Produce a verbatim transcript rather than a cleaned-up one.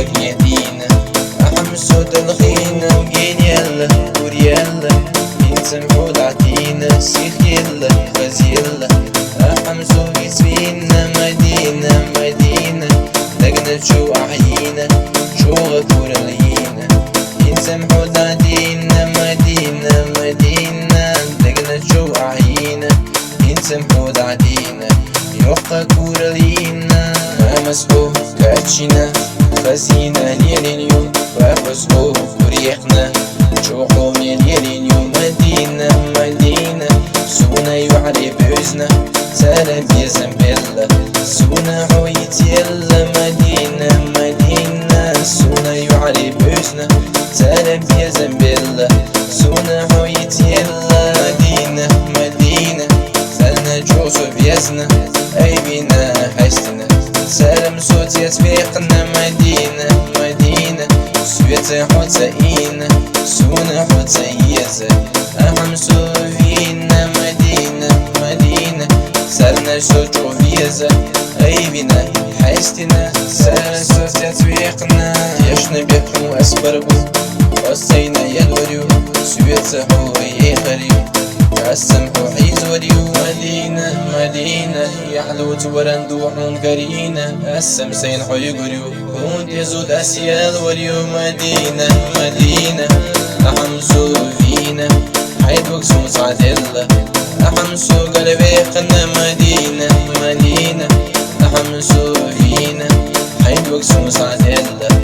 Гедина, ахьмсу далхина, генелла, гурелла, инцам худатина, сихилла, газелла, ахьмсу висвина, Мадина, Мадина, дагначу ахьина, чула куралина, инцам худатина, Мадина, Мадина, дагначу ахьина, инцам худатина, юха куралина, мамаску качина, хазина лелиню, папаску курехна, чуху мелелиню, Мадина, Мадина, суна юхари бюзна, цара безам белла, суна хуителла, Мадина, Мадина, суна юхари бюзна, цара безам белла, суна хуителла, Мадина, Мадина, царна чусу везна, айвина хастина, царам сутес векна, Мадина, Мадина, света хуца ина, суна хуца еза, ахьмсу вина, Мадина, Мадина, царна су чу веза, айвина хастина, цара сутес векна, яшна беху асбарбу, осайна ядурю, света ху ехарю, асам ху хизурю, Мадина, Мадина, яхлу цваран духун карина, асам сайн ху югурю, хунтезу дасиял варю, Мадина, Мадина, ахьмсу вина, хайдук сун саделла, ахьмсу галвекна, Мадина, Мадина, ахьмсу вина, хайдук сун